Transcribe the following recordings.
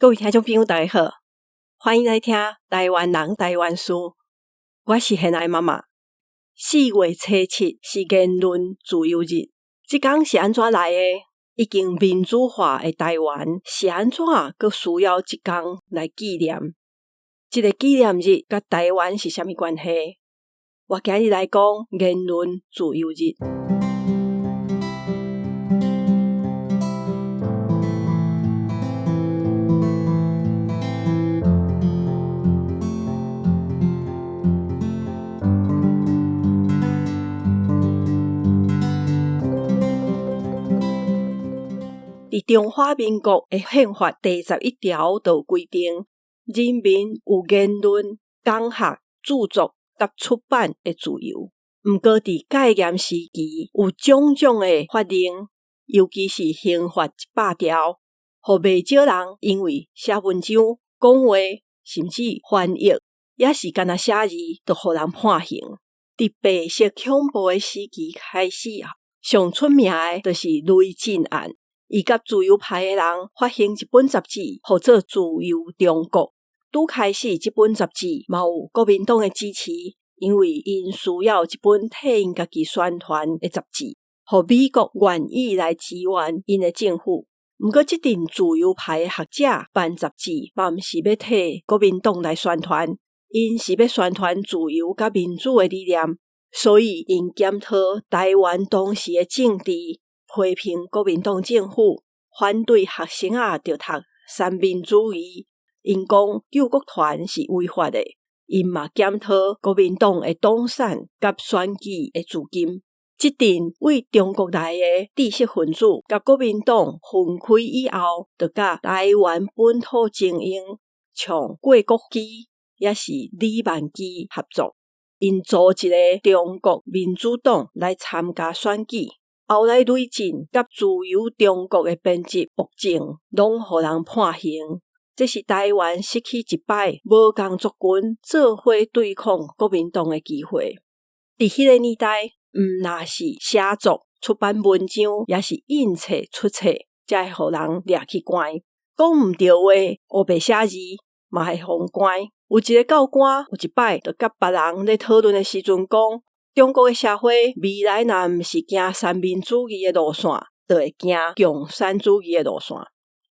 各位聽眾朋友，大家好，歡迎來聽台灣人台灣事。我是賢愛媽媽。4月初7是言論自由日，這工是按怎來的？已經民主化的台灣是按怎閣需要這工來紀念？這個紀念日佮台灣是啥物關係？我今日來講言論自由日。佇中華民國的憲法第十一條就有規定，人民有言論、講學、著作佮出版的自由。毋過佇戒嚴時期，有種種的法令，尤其是刑法100條，予袂少人因為寫文章、講話，甚至翻譯，抑是干焦寫字，就予人判刑。佇白色恐怖的時期開始，上出名的就是雷震案。伊佮自由派的人發行一本雜誌，號做《自由中國》。拄開始，這本雜誌嘛有國民黨的支持，因為𪜶需要一本替𪜶家己宣傳的雜誌，予美國願意來支援𪜶的政府。毋過，這陣自由派的學者辦雜誌，嘛毋是欲替國民黨來宣傳，𪜶是欲宣傳自由佮民主的理念，所以𪜶檢討台灣當時的政治。批評國民黨政府，反對學生仔著讀三民主義，𪜶講救國團是違法的。𪜶嘛檢討國民黨的黨產佮選舉的資金。這陣對中國來的知識分子佮國民黨分開以後，就佮台灣本土精英，像郭國基，抑是李萬基合作，𪜶組一个中國民主黨來參加選舉。後來雷震佮自由中國的編輯薄正攏予人判刑，這是台灣失去一擺無仝族群做伙對抗國民黨的機會。佇彼個年代，毋若是寫作、出版文章，抑是印冊出冊，才會予人掠去關。講毋著話，烏白寫字，嘛會予人關。有一個教官，有一擺就佮別人咧討論的時陣講。中國的社會未來若毋是行三民主義的路線，就會行共產主義的路線。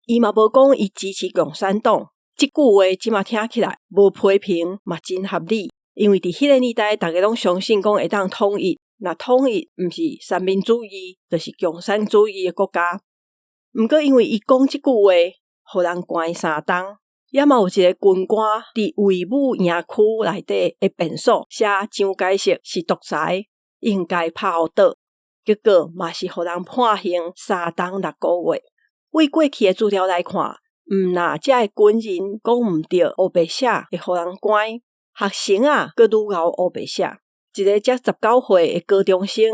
伊嘛無講伊支持共產黨，這句話這馬聽起來無批評嘛真合理，因為佇彼个年代，逐家攏相信講會當統一，若統一毋是三民主義，就是共產主義的國家。毋過因為伊講這句話，予人關三冬。也嘛有一个軍官佇衛武營區內底的便所寫蔣介石是獨裁，應該拍予倒，結果嘛是予人判刑3冬6個月。對過去的資料來看，毋若這个軍人講毋著烏白寫會予人關，學生仔閣愈𠢕烏白寫。一个才19歲的高中生，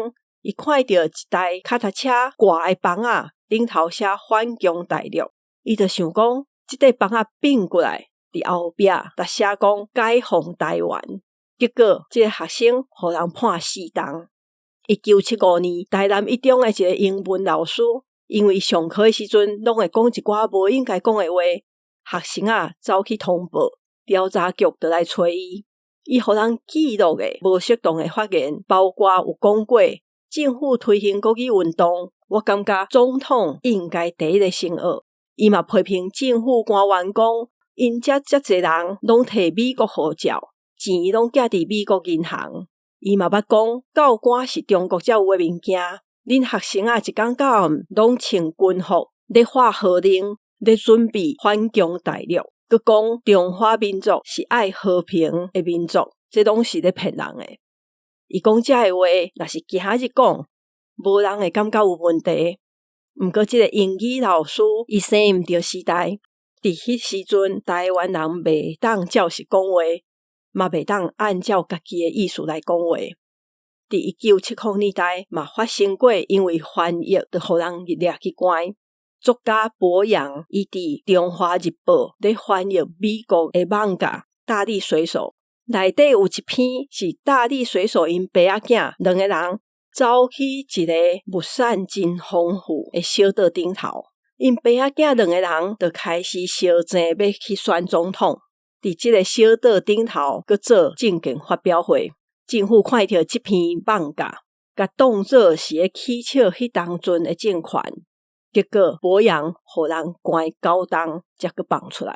伊看著一台跤踏車掛的枋仔頂頭寫反攻大陸，伊就想講。這塊枋仔反過來，佇後壁就寫講解放台灣，結果這個學生予人判4冬。1975年，台南一中的一个英文老師，因為上課的時陣攏會講一寡無應該講的話，學生仔走去通報，調查局就來揣伊，伊予人記錄的無適當的發言，包括有講過政府推行國語運動，我感覺總統應該第一个先學。伊嘛批評政府官員講，𪜶遮遮濟人攏提美國護照，錢攏寄佇美國銀行。伊嘛捌講，教官是中國才有的物件。恁學生仔一工到暗攏穿軍服，咧發號令，咧準備反攻大陸，閣講中華民族是愛和平的民族，這攏是咧騙人的。伊講這个話，若是今仔日講，無人會感覺有問題。毋過，這个英語老師伊生毋著時代，佇彼時陣，台灣人袂當照實講話，嘛袂當按照家己的意思來講話。佇1970年代嘛發生過，因為翻譯就予人掠去關。作家柏楊伊佇《中華日報》咧翻譯美國的艋舺《大力水手》，內底有一篇是大力水手𪜶爸仔囝兩个人。走去一个物產真豐富的小島頂頭， 𪜶爸仔囝兩个人就開始相爭欲去選總統。佇這个小島頂頭，閣做政見發表會。政府看著這篇艋舺，共當做是咧取笑彼當陣的政權。結果柏楊予人關9冬，才閣放出來。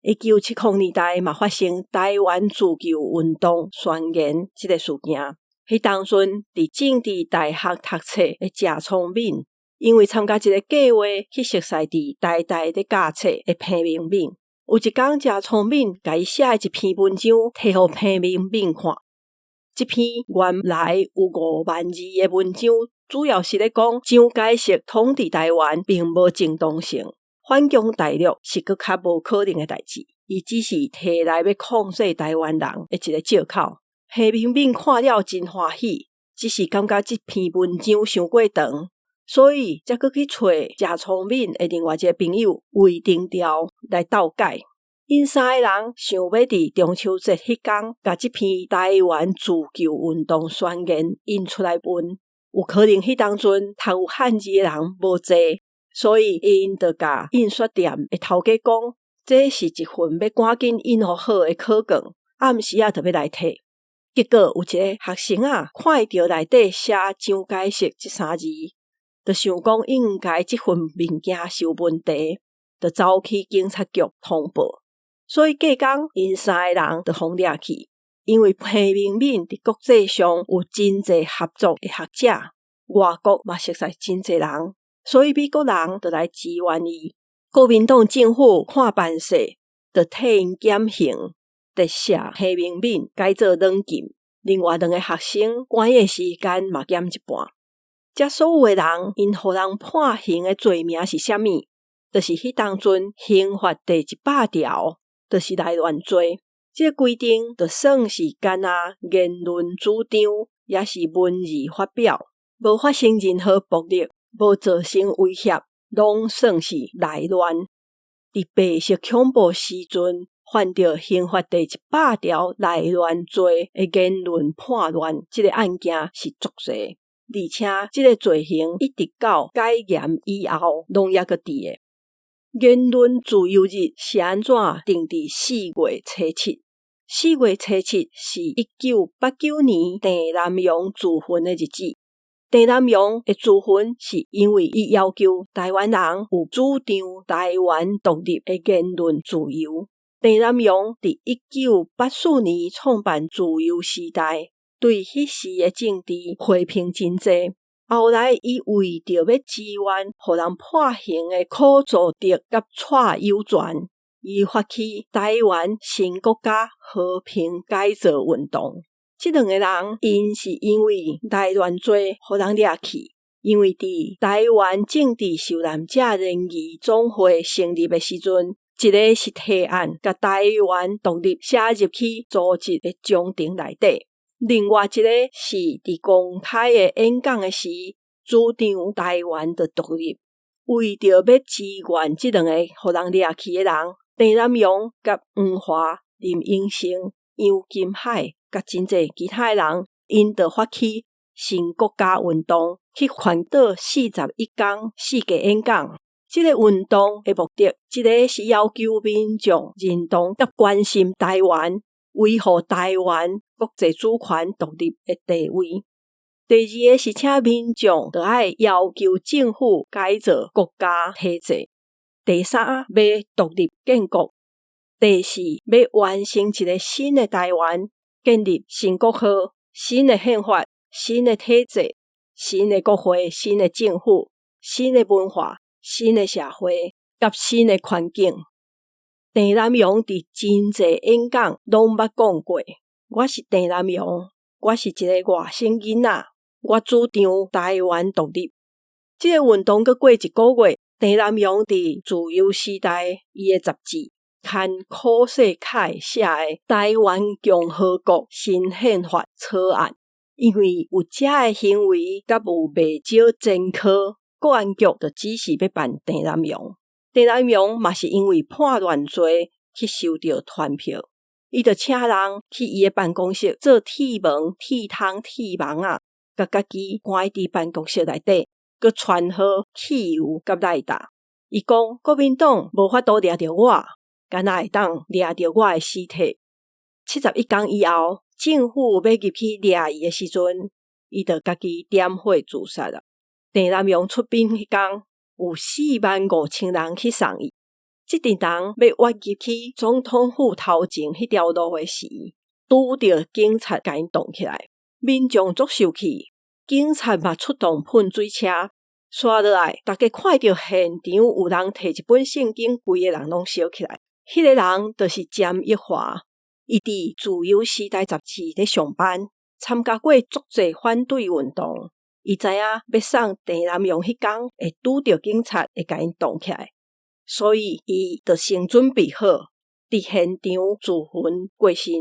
1970年代嘛發生台灣自救運動宣言這个事件。彼當陣佇政治大學讀冊的謝聰敏，因為參加一个計畫去熟似佇台大咧教冊的彭明敏。有一工，謝聰敏共伊寫的一篇文章提予彭明敏看。這篇原來有5萬字的文章，主要是咧講蔣介石統治台灣並無正當性，反攻大陸是閣較無可能的代誌。伊只是提來欲控制台灣人的一个藉口。彭明敏看了真歡喜，只是感覺這篇文章傷過長，所以才閣去揣謝聰敏的另外一个朋友魏定調來鬥改。𪜶三个人想欲佇中秋節彼工，共這篇台灣自救運動宣言印出來分。有可能彼當陣讀有漢字的人無濟，所以𪜶就共印刷店的頭家講，這是一份欲趕緊印予好的考卷，暗時仔就欲來提。結果有一个學生仔看著內底寫蔣介石這三字，就想講應該這份物件是有問題，就走去警察局通報。所以隔工，𪜶三个人就予掠去。因為彭明敏佇國際上有真濟合作的學者，外國嘛熟似真濟人，所以美國人就來支援伊。國民黨政府看辦勢，就替𪜶減刑，特赦彭明敏改做軟禁。另外兩个學生關的時間嘛減一半。這所有的人，𪜶予人判刑的罪名是啥物？就是彼當陣刑法第100條，就是內亂罪。這个規定就算是干焦言論主張，抑是文字發表，無發生任何暴力，無造成威脅，攏算是內亂。佇白色恐怖時陣，犯著刑法第100條內亂罪的言論叛亂，這个案件是足濟，而且這个罪行一直到解嚴以後，攏猶閣佇的。言論自由日是按怎定佇4月初7？4月初7是1989年鄭南榕自焚的日子。鄭南榕的自焚是因為伊要求台灣人有主張台灣獨立的言論自由。鄭南榕佇1984年創辦自由時代，對彼時的政治批評真濟。後來，伊為著欲支援予人判刑的柯祖德佮蔡有全，伊發起台灣新國家和平改造運動。這兩个人，𪜶是因為內亂罪予人掠去，因為佇台灣政治受難者聯誼總會成立的時陣，一个是提案共台灣獨立寫入去組織的章程內底。另外一个是佇公開的演講的時，主張台灣著獨立。為著欲支援這兩個予人掠去的人，鄭南榕佮黃華、林榮生、楊金海佮真濟其他的人，𪜶就發起新國家運動，去環島41工四界演講。這个運動的目的，一个是要求民眾認同佮關心台灣，維護台灣國際主權獨立的地位。第二个是請民眾著愛要求政府改造國家體制。第三，欲獨立建國。第四，欲完成一个新的台灣，建立新國號、新的憲法、新的體制、新的國會、新的政府、新的文化、新的社會佮新的環境。鄭南榕佇真濟演講攏捌講過，我是鄭南榕，我是一个外省囡仔，我主張台灣獨立。這个運動閣過一个月，鄭南榕佇自由時代伊的雜誌刊柯世凱寫的《台灣共和國新憲法草案》，因為有這个行為，佮有袂少前科，國安局就指示欲辦鄭南榕。鄭南榕嘛是因為叛亂罪去收著傳票，伊就請人去伊的辦公室做鐵門、鐵窗、鐵網仔，共家己關佇辦公室內底，閣傳好汽油佮賴打。伊講國民黨無法度掠著我，敢若會當掠著我的屍體。71工以後，政府欲入去掠伊的時陣，伊就家己點火自殺啦。鄭南榕出殯彼工，有4萬5千人去送伊。這陣人欲越入去總統府頭前彼條路的時，拄著警察共𪜶擋起來，民眾足受氣，警察嘛出動噴水車，煞落來，逐家看著現場有人提一本聖經，規个人攏燒起來。彼個人就是詹益樺，伊佇《自由時代》雜誌咧上班，參加過足濟反對運動。伊知影欲送鄭南榕彼工會拄著警察會共𪜶擋起來，所以伊就先準備好，佇現場自焚過身。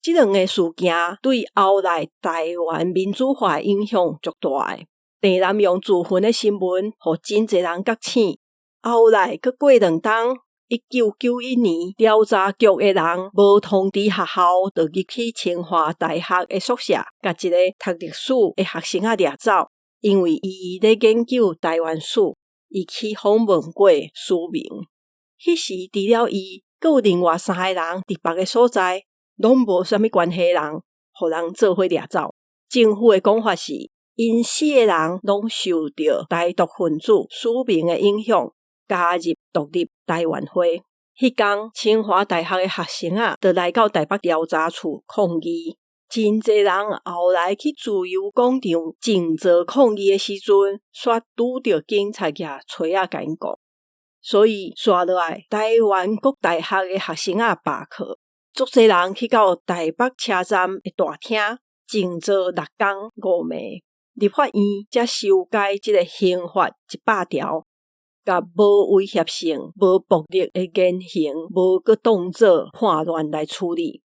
這兩个事件對後來台灣民主化影響足大的。鄭南榕自焚的新聞，予真濟人覺醒。後來閣過2冬，1991年，調查局的人無通知學校，就入去清華大學的宿舍，共一个讀歷史的學生仔掠走，因為伊咧研究台灣史，伊去訪問過許明。彼時除了伊，閣有另外三个人佇別个所在，攏無啥物關係的人，予人做伙掠走。政府的講法是，𪜶四个人攏受著台獨分子許明的影響，加入獨立台灣會。彼工清華大學的學生仔，就來到台北調查處抗議。真濟人後來去自由廣場靜坐抗議的時陣，煞拄著警察舉錘仔共𪜶告。所以，煞落來，台灣各大學的學生仔罷課，足濟人去到台北車站的大廳靜坐6工5暝，立法院才修改這个刑法100條，共無威脅性、無暴力的言行，無閣當做叛亂來處理。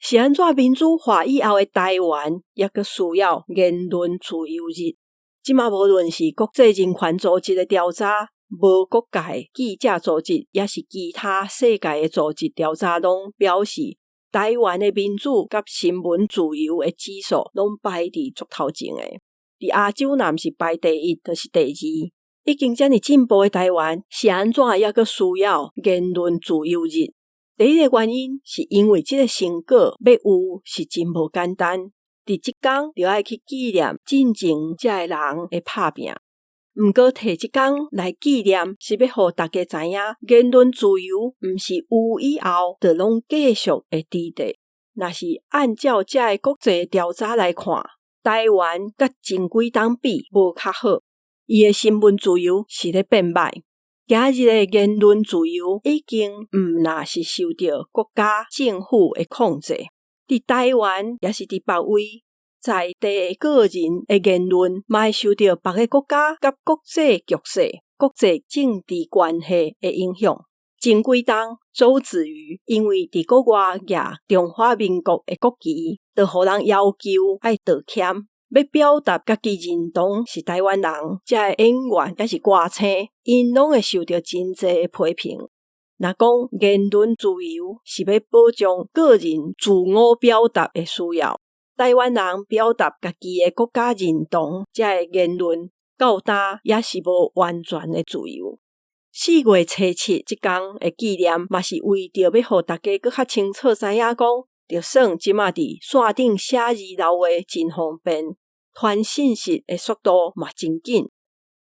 是按怎民主化以後的台灣，猶閣需要言論自由日？這馬無論是國際人權組織的調查，無國界記者組織，抑是其他世界的組織調查，攏表示台灣的民主佮新聞自由的指數，攏排佇足頭前的。佇亞洲若毋是排第一，就是第二。已經遮爾進步的台灣，是按怎猶閣需要言論自由日？第一个原因是因為這个成果欲有是真無簡單。佇這工就愛去紀念進前遮个人的拍拚。毋過提這工來紀念，是欲予大家知影，言論自由毋是有以後就攏繼續會佇咧。若是按照遮个國際調查來看，台灣佮前幾冬比無較好，伊的新聞自由是咧變歹。今日的言論自由已經毋若是受著國家政府的控制，佇台灣抑是佇別位在地的個人的言論，嘛會受著別个國家佮國際局勢、國際政治關係的影響。前幾冬，周子瑜因為佇國外舉中華民國的國旗，就予人要求愛道歉，欲表達家己認同是台灣人，遮个演員抑是歌星，𪜶攏會受著真濟的批評。若講言論自由是欲保障個人自我表達的需要，台灣人表達家己的國家認同，遮个言論到今也是無完全的自由。4月初7這工的紀念，嘛是為著欲予大家閣較清楚知影講，就算這馬佇線頂寫字留話真方便，傳信息的速度嘛真緊。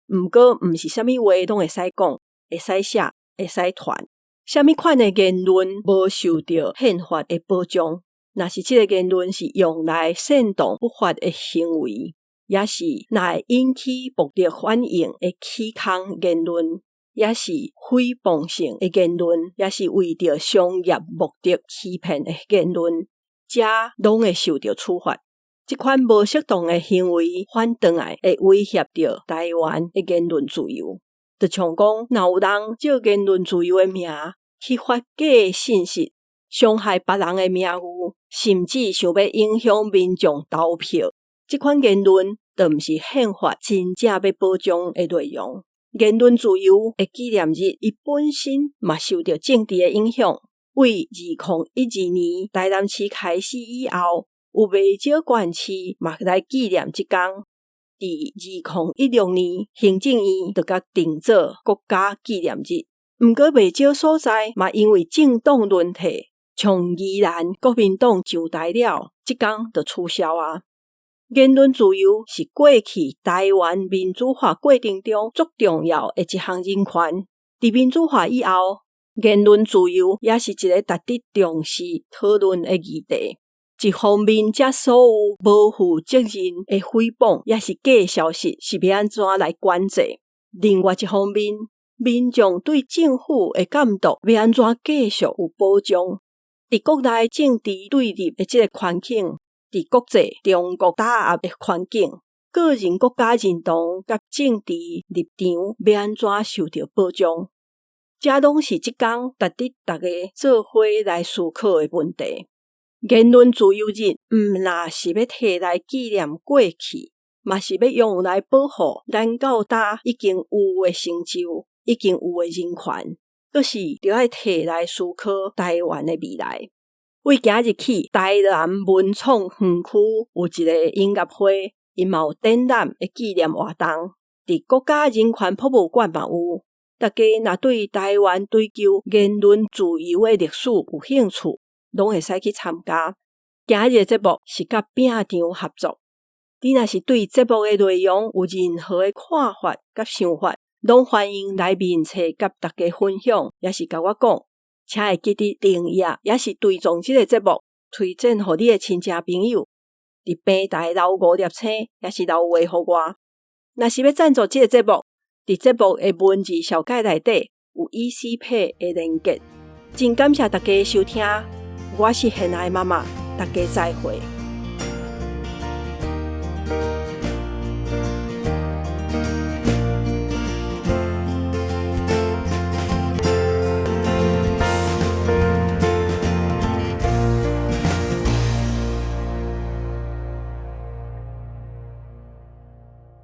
毋過，毋是啥物話攏會使講，會使寫，會使傳。啥物款的言論無受著憲法的保障？若是這个言論是用來煽動不法的行為，抑是若會引起暴力反應的起鬨言論，抑是誹謗性的言論，抑是為著商業目的欺騙的言論，遮攏會受著處罰。這款無適當的行為，反轉來會威脅著台灣的言論自由。就像講，若有人借言論自由的名去發假信息，傷害別人的名譽，甚至想欲影響民眾投票，這款言論就毋是憲法真正欲保障的內容。言論自由的紀念日，伊本身嘛受著政治的影響。為2012年台南市開始以後，有袂少縣市嘛來紀念這工。佇2016年，行政院就共定做國家紀念日。毋過袂少所在嘛，因為政黨輪替，像宜蘭國民黨上台了，這工就取消啊。言論自由是過去台灣民主化過程中足重要的一項人權。佇民主化以後，言論自由也是一个值得重視討論的議題。一方面，這所有無負責任的誹謗，抑是假消息，是欲按怎來管制？另外一方面，民眾對政府的監督欲按怎繼續有保障？佇國內政治對立的這个環境，佇國際中國打壓的環境，個人國家認同佮政治立場欲按怎受著保障？這攏是這工值得逐家做伙來思考的問題。言論自由日毋若是欲提來紀念過去，嘛是欲用來保護咱到今已經有的成就，已經有的人權，閣是著愛提來思考台灣的未來。為今日起，台南文創園區有一个音樂會，𪜶嘛有展覽的紀念活動。佇國家人權博物館嘛有。大家若對台灣追求言論自由的歷史有興趣，攏會使去參加。今日的節目是佮餅場合作。你若是對節目的內容有任何的看法佮想法，攏歡迎來面冊佮大家分享，抑是共我講。請會記得訂閱，抑是追蹤這个節目，推薦予你的親戚朋友。佇平台留五粒星，抑是留話予我。若是欲贊助這个節目，佇節目的文字紹介內底有 ECPay 的連結。真感謝大家收聽，我是現愛媽媽，大家再會。